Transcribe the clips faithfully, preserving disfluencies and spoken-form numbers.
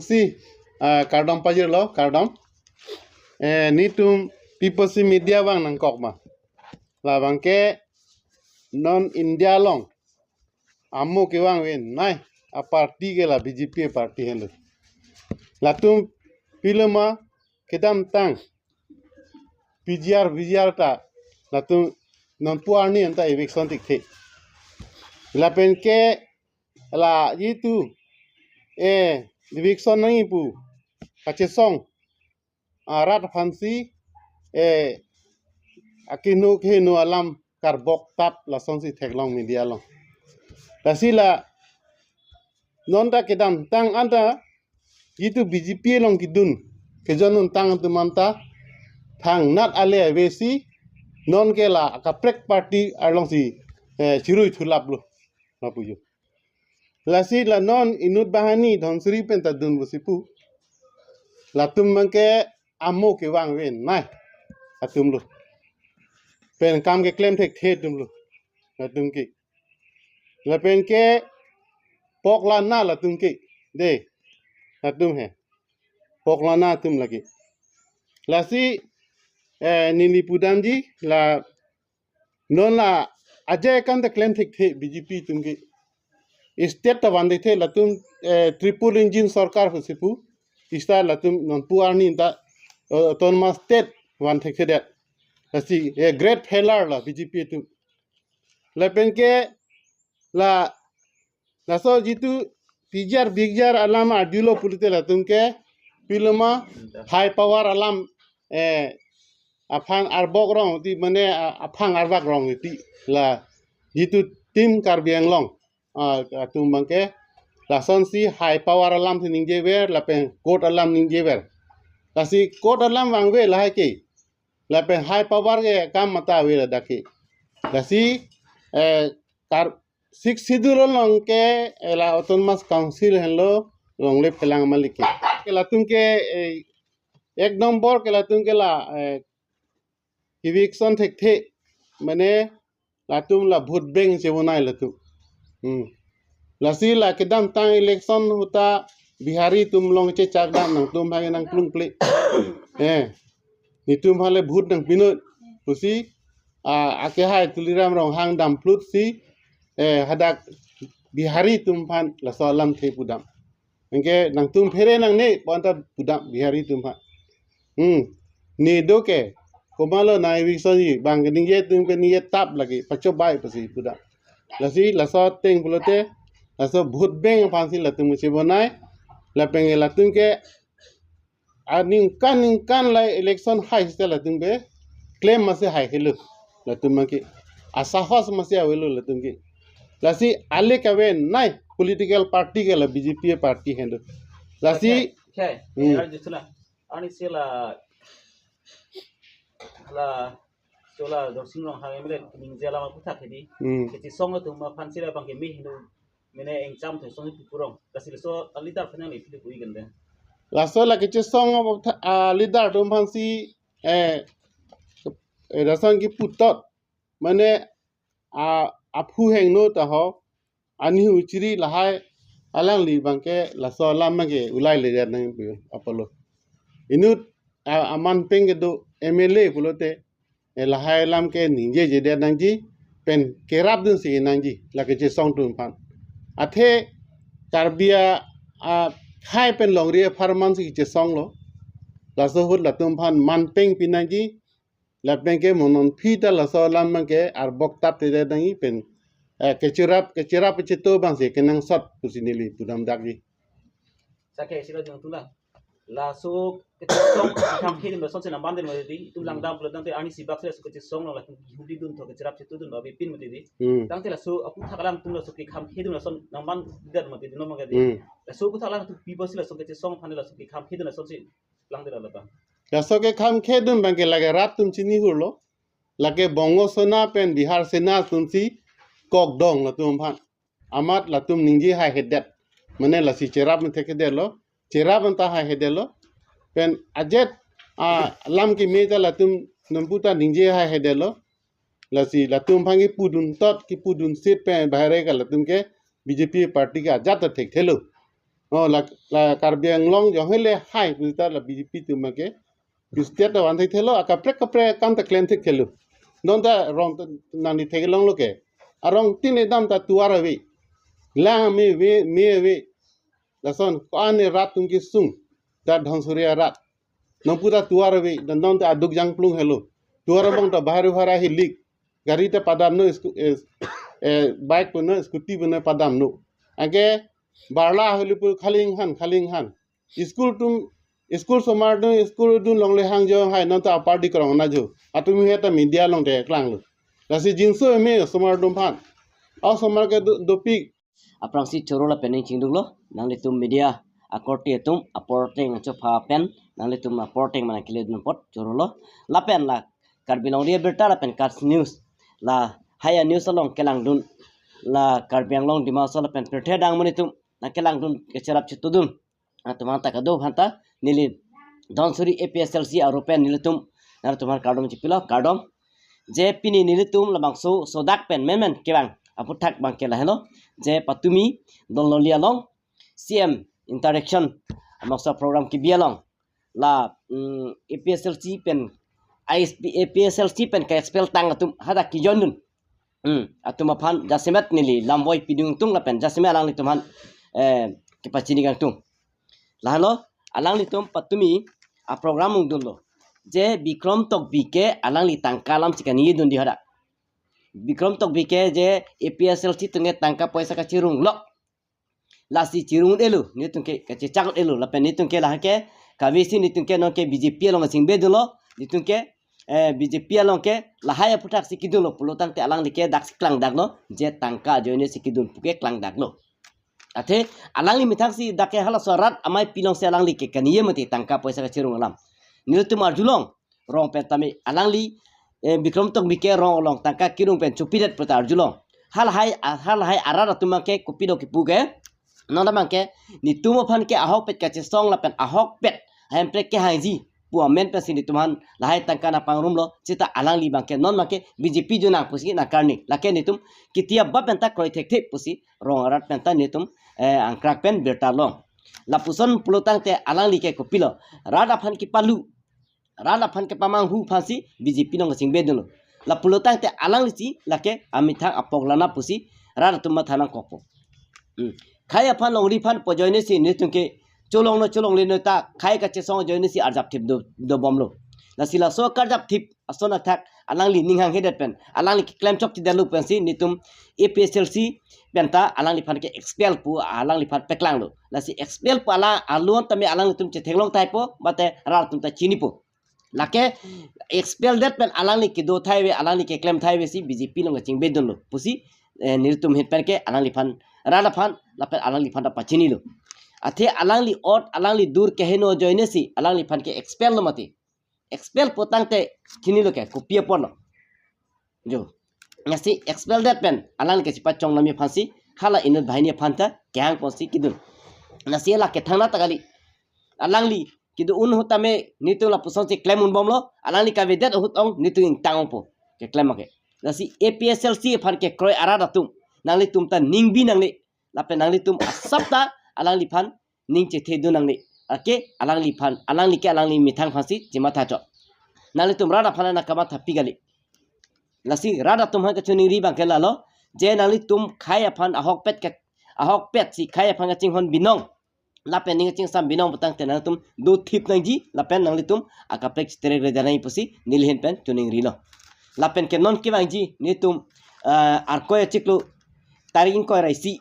Si, ah, kardom pajirlo, kardom. Eh, netum People's Media abang nangkok ma. Labang ke non India along amo kevang ave nai a party ke la B J P party henlo. Latum pilo ma kedamtang P G R, V G R ta latum nonpu arni anta eviction thekthe. Lapen ke la jitu, eh, eviction nangji pu kachesong arat aphansi, eh, akinu kehinu alam karbok tap lasonsi theklong media along. Lasi la non ta kedamtang anta jitu B J P along kedun kejon untang atum anta thangnat ale avesi non ke la akaprek party alongsi, eh, chirui thulaplo, ma pujo. Lasi la non inut banghini Dhansiri pen ta dun pusi pu. Latum abang ke amo kevang ave nai atumlo. Pen kam keklem thekthe atumlo. Latum ke. Lapen ke poklana latum ke. De. Latum he. Poklana atum lake. Lasi, eh, neli pudamji la non la ajai akam ta klem thekthe B J P atum ke. State ta van thekthe latum, eh, triple engine sorkar pusi pu. State latum nonpu arni ta, eh, autonomous state van thekthedet. Lasi, eh, great failure la B J P atum. Lapen ke la laso jitu P G R, V G R alam arjulo pulote latum ke pilo ma high power alam, eh, aphang arbok rong ti mane, ah, aphang arbak rong ti la jitu Team Karbi Anglong, ah, atum abang ke lasonsi high power alamsi ningjever lapen court alam ningjever. Lasi court alam vangve lahai ke. Lapen high power ke kam mata ave ladak ke. Lasi, eh, kar Sixth Schedule along ke, eh, la Autonomous Council henlo longle pelang malik ke. Ke latum ke, eh, ek nombor ke latum ke la, eh, eviction thekthe. Mane latum la vote bank chebonai latum. Hmm. Lasi la kedamtang election ahut ta Bihari atum along chechak dam, nangtum hai nangplung ple. Eh. Netum hale vote nangpinot pusi, ah, akehai Tuliram Ronghang damplutsi, eh, hadak Bihari atum aphan laso alamthe pudam. Anke nangtum phere nangne bonta pudam Bihari atum aphan. Hmm. Ne do ke, komatlo nai eviction ji, bang ke ningje atum ke ningje tap lagi, pachobai pusi pudam. Lasi laso ateng pulote, laso vote bank aphansi latum chebonai, lapen ke latum ke aningkan ningkan la election hai sita latum ke claim masi hai helo latum abang ke. Asahos masi avelo latum ke. Lasi ale kave nai political party ke la B J P party henlo. Lasi, okay, okay. Hmm. Arjutuna. Arnisi la, la, chola Dorsing Ronghang M L A ningje alam aphuthak hedi. Hmm. Kachesong atum aphansi labang ke me hinu mene engcham thu song pu kurong. Lasi laso a leader aphan nangli phili pui gande. Laso la kachesong abo tha-, a leader atum aphansi, eh, eh, lason kipu tot. Mane, a, aphu hingno ta ho. Ani huchiri lahai alangli abang ke laso alam abang ke ulai ledet nangpi apotlo. Inut, a, aman peng kedo M L A pulote, eh, lahai alam ke ningjejedet nangji, pen kerapdunsi nangji, la kachesong atum aphan. Athe Karbi a, a, khai pen longri apharman si kachesonglo. Laso ahut latum aphan man peng pi nangji, lapen ke mo non aphi ta laso alam abang ke arbok tap te nangji pen, eh, kecherap, kecherap cheto abangsi kenangsot pusi neli pudam dakji. Sake sila jong tulang. Laso kachesong kekhamkhedun lasonsi nangman den mati, itum langdam pulo tangte arnisi bak si laso kachesong along latum huli dun tho kecherap chetu dun ba bipin mati. Hmm. Tangte laso aphuthak alam atum laso kekhamkhedun lason nangman den mati, non mangadi. Hmm. Laso aphuthak alam atum pi pusi laso kachesong aphan laso kekhamkhedun lasonsi langdela lata. Laso kekhamkhedun abang ke lake rat atum chini hurlo. Lake Bongo Sena pen Bihar Sena atumsi kokdong latum aphan. Amat latum ningje haihedet. Mane lasi cherap methekthedetlo. Cherap anta haihedetlo. Pen ajet, ah, lam keme ta latum nonpu ta ningje haihedetlo. Lasi latum aphan kipudun tot, kipudun sit pen bahare ke latum ke B J P party ke ajat ta thekthelo. Oh, la, la Karbi Anglong jong hele hai puta la B J P atum ke. State ta van thekthelo, akaprek kaprek akam ta klem thekthelo. Non ta rong ta nangli theklonglo ke. Arong tin edam ta tuar ave. Lang me ave, me ave. Lason ko-an ne rat atum kesung. Ta Dhansiri arat. Nangpu ta tuar ave, dan non ta aduk jangplung helo. Tuar abang ta bahari bahari hilik. Gari ta padamno, sku-, eh, eh, bike puno, scooty puno padamno. Anke barla holi pu khaling han, khaling han. School atum, school osomar atum, school dun longle hang jo hai non ta apardi krong na jo. Atum he ta media along te klanglo. Lasi jingso eme osomar atum aphan. Osomar ke do-, dopik. Aphrangsi choro lapen ning chingduklo, nanglitum media akorte atum, aporteng achopha pen, nanglitum aporteng mana kile dun apot chorolo, lapen la Karbi Longri Abirta lapen Kutch News, la haya news along kelangdun, la Karbi Anglong Dima Hasao lapen pirthe adang amonit atum, nangkelangdun kecherap chitudun atum aphan ta kado aphan ta neli Dhansiri A P S L C arupen nelitum nangtum aphan kardom chipilo, kardom. Je pini nelitum labangso sodak pen menmen kevang aputhak abangke lahelo, je patumi Donloli along C M interaction labangso program kebi along la, mm, A P S L C pen I S P, A P S L C pen ke expel tang atum hadak kejoin dun. Hmm, atum aphan jasemet neli lamvoi pidun tung lapen jasemet alanglitum aphan, eh, kepachini kangtung. Lahelo, alanglitum patumi aprogram ungdunlo. Je Bikrom Tokbi ke alangli tangka alam si kani dun di hadak. Bikrom Tokbi ke je A P S L C atum ke tangka poisa kachirung lo. Lasi chirung-et-elo, netum ke kachechak-et-elo, lapen netum ke lahai ke, kavesi netum ke non ke B J P along kachingbe dunlo, netum ke, eh, B J P along ke lahai aputhak si kedunlo, pulotangte alangli ke dak si klangdaklo, je tangka ajoine si kedun pu ke klangdaklo. Athe alangli methang si dak ke halaso arat amei pilong si alangli ke kani ye mati tangka poisa kachirung alam. Nelitum arjulong, rong pen tame alangli, eh, Bikrom Tokbi ke rong along tangka kirung pen chopidet pu ta arjulong. Halahai, halahai arat atum abangke kopi do kipu ke. Non abangke netum aphan ke ahokpet kachesong lapen ahokpet ahemprek kehangji pu amen pensi netum aphan lahai tangka nangpangrumlo, seta alangli abangke non abangke B J P jo nang pusi nangkarni. Lake netum ketiyap ba pen ta kroi thekthe pusi rong arat pen ta netum, eh, angkrak pen birta long. Lapuson pulotangte alangli ke kopilo, rat aphan kepalu, rat aphan kepamanghu aphansi B J P along kachingbe dunlo. La pulotangte alangli si lake amethang apok lana pusi rat atum matha nangkokpo. Hmm. Khei aphan longri aphan pu ajoine si netum ke cholongno cholongleno ta khei kachesong ajoine si arjap thip do, dobomlo. Lasi laso karjap thip ason athak alangli ning hanghedet pen alangli keklem chokchedetlo pensi netum A P S L C pen ta alangliphan ke expel pu alangliphan peklanglo. Lasi expel pu ala alun tame alanglitum chetheklong taipo, mate rat atum ta chinipo. Lake expel det pen alangli kedo thai ave, alangli keklem thai ave si B J P along kachingbe dunlo pusi, eh, nelitum ahin pen ke alangliphan, rat aphan lapen alangliphan ta pachinilo. Athe alangli ot, alangli dur keheno ajoine si alangliphan ke expel lo mati. Expel pulotangte chinilo ke kopi aporlo. Jo. Lasi expel det pen alangli kachepachong nami aphansi hala inut banghini aphan ta kehang ponsi kedun. Lasi la kethang na ta kali. Alangli kedo-un ahut tame netum lapuson si klem unbomlo, alangli kavedet ahut ong netum ingtang ongpo keklem ake. Lasi A P S L C aphan kekroi arat atum, nanglitum ta ningbi nangne, lapen nanglitum asap ta alangliphan ning chethe dun nangne. Ake alangliphan, alangli ke alangli methang aphansi chematha chot. Nanglitum rat aphan nangkamathapi kali. Lasi rat atum aphan kachiningri abangke lalo, je nanglitum khei aphan ahokpet ke, ahokpet si khei aphan kachinghon binong, lapen ning kachingsam binong pulotangte nangtum do thip nangji, lapen nanglitum akaprek chiterek reja nangji pusi neli ahin pen chiningrilo. Lapen ke non kevangji netum, eh, Arkoi achiklo tarik ingkoi ra isi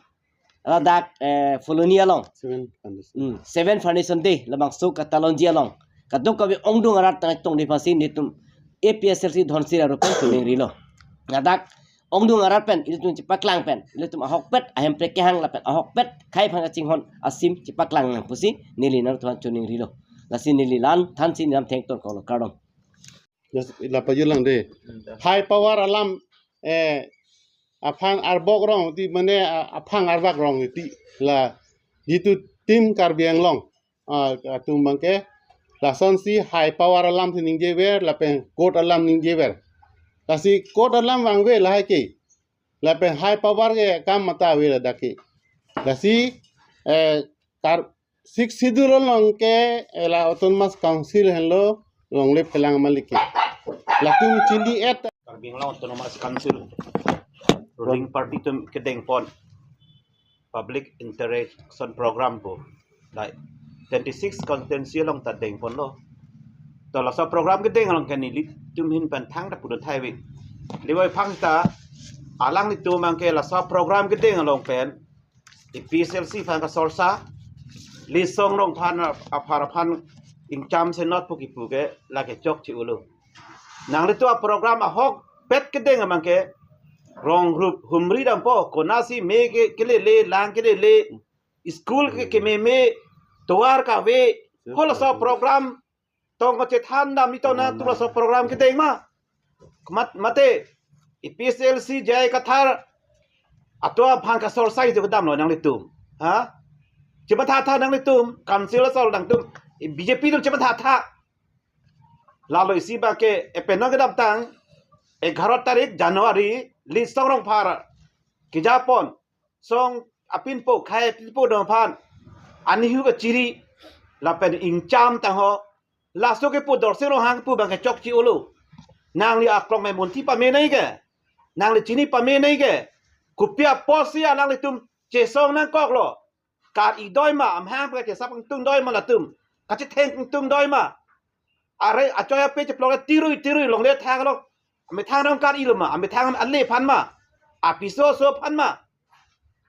ladak, eh, Phuloni along, Seven Foundation. Hmm, Seven Foundation Day labangso katalonji along kadokave ongdung arat nangtongri aphansi netum A P S L C Dhansiri arupen chiningrilo. Ladak ongdung arat pen ilitum chepaklang pen ilitum ahokpet ahemprek kehang lapen ahokpet khei aphan kachinghon asim chepaklang nang pusi neli nangtum aphan chiningrilo. Lasi neli la-an thansi neli lam thengton koklo, kardom. Yes, la pajulang de. High power alam, eh, aphang arbok rong ti mane, ah, aphang arbak rong ti la jitu tim Karbi Anglong, ah, atum abangke lasonsi high power alam si ningjever lapen court alam ningjever. Lasi court alam vangve lahai ke. Lapen high power ke kam mata ave ladak ke. Lasi, eh, Kar Sixth Schedule along ke ela Autonomous Council henlo longle phelang malike. Latum chili et. Karbi Anglong Autonomous Council ruling party atum kedengpon public interaction program pu, like, twenty-six constituency along ta dengponlo. To laso program kedeng along ke nelitum ahin pen thangta pudun thaivi. Liwai phang ta alanglitum abangke laso program kedeng along pen APHLC aphan kasorsa, Litsong Rongphar aphan aphan ingcham senot pu kipu ke lake chokche-olo. Nanglitum aprogram ahokpet kedeng abangke rong rup humri dampo, konatsi me ke kelele, lang kelele, school ke kememe, tovar kave, halaso program tong kachethan dam ni tong nangtum laso program kedeng ma. Mat, mate, APHLC J I Kathar atum aphan kasorsa ijo kedamlo nanglitum. Ha? Chematha tha nanglitum, council asol nangtum, BJP atum chematha tha. Lalo isi abangke, e penang kedamtang, egharo tarik January, Litsong Rongphar kejapon, song apinpo, khei apinpo dong aphan anihu kachiri lapen ingcham tangho. Laso kepu Dorsing Ronghang kepu abangke chokche-olo. Nangli aklong me munthi pame nai ke, nangli chini pame nai ke. Kopi apotsi alanglitum chesong nangkoklo? Kar-i doi ma, amahang pen kachesap ingtung doi ma latum? Kachetheng ingtung doi ma? Are achoi ape cheplok tirui tirui longle thang along, amethang dong kar-ilo ma, amethang ale aphan ma, apiso aso aphan ma?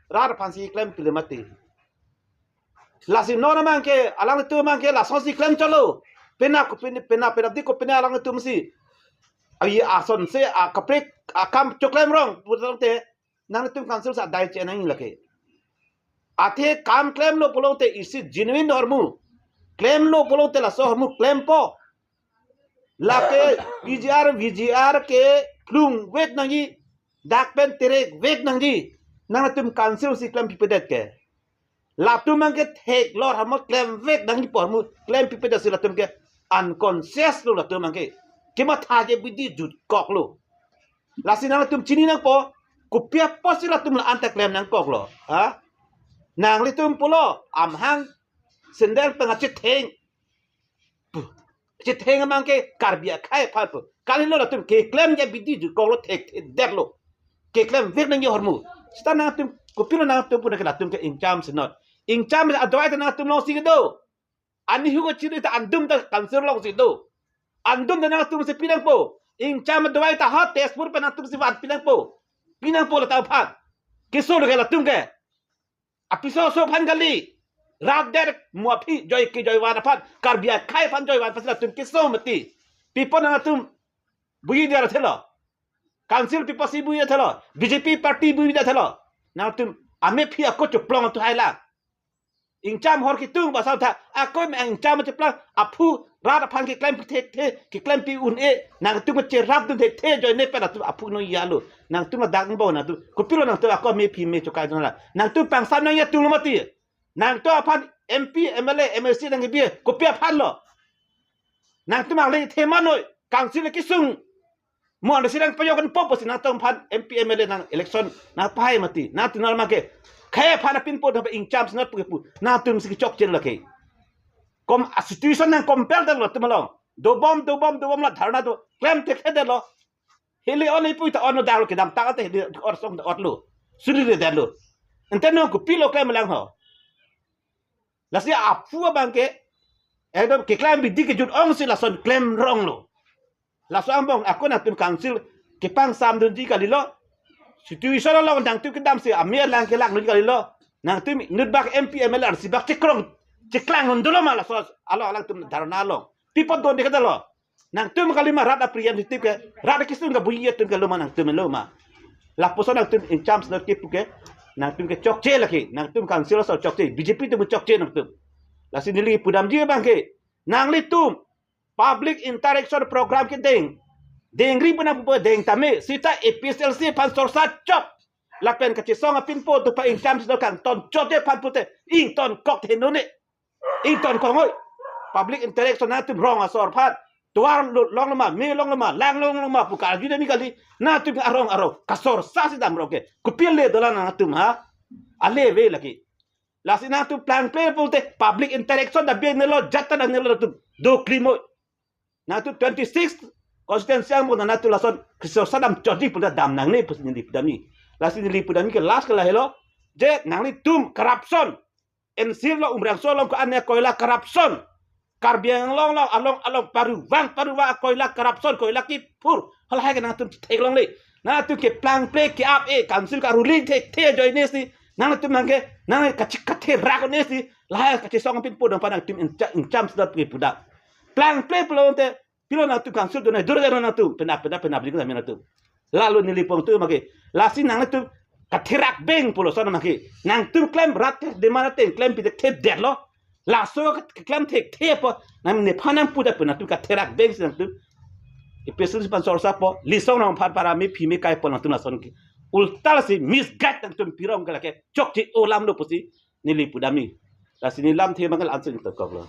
Rat aphansi klem pile mati. Lasi non abangke, alanglitum abangke lasonsi klem chotlo. Pena ko pena, pena pena di ko pena alanglitumsi avi asonse akaprek akam choklem rong pulote, nangtum council sa dai chenang lake. Athe kam klemlo pulote isi genuine ahormu, klemlo pulote laso ahormu klempo. Lake PGR, VGR ke klung vek nangji, dak pen terek vek nangji. Nangtum council si klem pipedet ke. Latum abangke theklor ahormu klem vek nangji pu ahormu klem pipedetsi latum ke unconscious lo latum abangke. Kematha ke bidi jutkoklo. Lasi nangtum chini nangpo, kopi apotsi latum la-an ta klem nangkoklo? Ha? Nanglitum pulo, amahang sandal pen kachetheng. Chetheng abangke Karbi akhei aphan pu. Kalilo latum keklem ke bidi jutkoklo, thekthedetlo. Keklem vek nangji ahormu. Seta nangtum, kopilo nangtum pu nang ke latum ke ingcham senot. Ingcham adoi ta nangtum alongsi kedo. Anihu kachiri ta andum ta council alongsi do. Andum ta nangtumsi pi nangpo. Ingcham adoi ta ha Tezpur pen nangtumsi van pi nangpo. Pi nangpo latum aphan. Keso lo ke latum ke. Apiso aso aphan kali. Rat der mo aphi joi ke joi van aphan, Karbi akhei aphan joi van aphansi latum keso mati. Pi apot nangtum buji det thelo? Council pi apotsi buji det thelo? BJP party buji det thelo? Nangtum ame aphi ako choplong tu hai lang. Ingcham hor kitung ba sa tha, ako me ingcham cheplang, aphu rat aphan keklem pithekthe, keklem pi un-e, nangtum cherapdun thekthe ajoine pen latum aphu nangji-alo. Nangtum ladak angbong nangtum, kopilo nangtum ako me aphi me chokai dun la. Nangtum pangsam nangji atum lo mati. Nangtum aphan MP, MLA, MAC nangkebi, kopi aphan lo? Nangtum angle thema noi, council kesung. Mo anda sidang payok kan popo si nangtum aphan MP MLA nang election nangpahai mati. Nangtum nang make. Khei aphan apinpo nang ingcham senot pu kepu. Nangtumsi kechokche lake. Kom a situation nang compel ta latum along. Dobom, dobom, dobom la dharna do. Klem thekthedetlo. Hili on ipui ta on dang lo kedamtang ate hili or song ta otlo. Suri le detlo. Ante non kopilo klem lang ho? Lasi aphu abangke ekdom keklem bidi kejut ongsi lason klem ronglo. Laso angbong ako nangtum council kepangsamdunji kalilo. Situation along nangtum kedamsi ame alang kelang nunji kalilo. Nangtum inut bak MP MLA arsi bak chekrong cheklang un dolo ma laso along alangtum dharna along. Pi apot don de kedalo? Nangtum kali ma rat apriyan sitip ke, rat kesung ke buji atum ke lo ma nangtum lo ma. Lapuson nangtum ingcham senot kepu ke, nangtum kechokche lake, nangtum council asol chokche, BJP atum chokche nangtum. Lasi neli pudamji abangke, nanglitum public interaction program kedeng, dengri pu nangpu deng tame, seta APHLC aphan sorsa chot. Lapen kachesong apinpo atum aphan ingcham senot kangton chot de aphan pute, ingtonkok henone. Ingtonkok noi. Public interaction nangtum rong asor aphan. Tovar lo longloma, me longloma, lang longloma pu karju dami kali. Nangtum arong arong kasorsa si dam rong ke. Kopilo dolang nangtum ha? Ale ave lake. Lasi nangtum plangple pulote public interaction ta bi nelo, jat ta nelo, nangtum doklimoi. Nangtum twenty-six constituency angbong nangtum lason Christopher Sadam Chaudhary puta dam nangne pusi neli pudamji. Lasi neli pudamji ke last ke lahelo, je nanglitum corruption. N C along, Umrangso along ko-an akoila corruption. Karbi Anglong along, along, along paruvang, paruvang akoila corruption, koila kiphur. Halahai ke nangtum theklongle. Nangtum ke plangple ke-ap-e, council ka ruling thekthe ajoine si. Nangtum nangke, nang kachi katherak ne si. Lahai kachesong pinpo dong pa nangtum incha-, incham sudah ke pudak. Plangple pulote, pilo nangtum council do nai, dur dur nangtum, penap, penap, penap, penap, nangtum. Lalu neli pon tu make. Lasi nangtum katherak beng pulo son make. Nangtum klem rat ke demand ateng klem pithekthe detlo. Laso klem thekthe po. Nang nephan nangpu ta pu nangtum katherak beng si nangtum. Episode pan sorsa po. Lisong nang phan para me phi me kai po nangtum lason ke. Ulta si misguide nangtum pirong ke lake. Chokche olam lo pusi neli pudamji. Lasi neli lamthe mangal answer nangtum kok lo.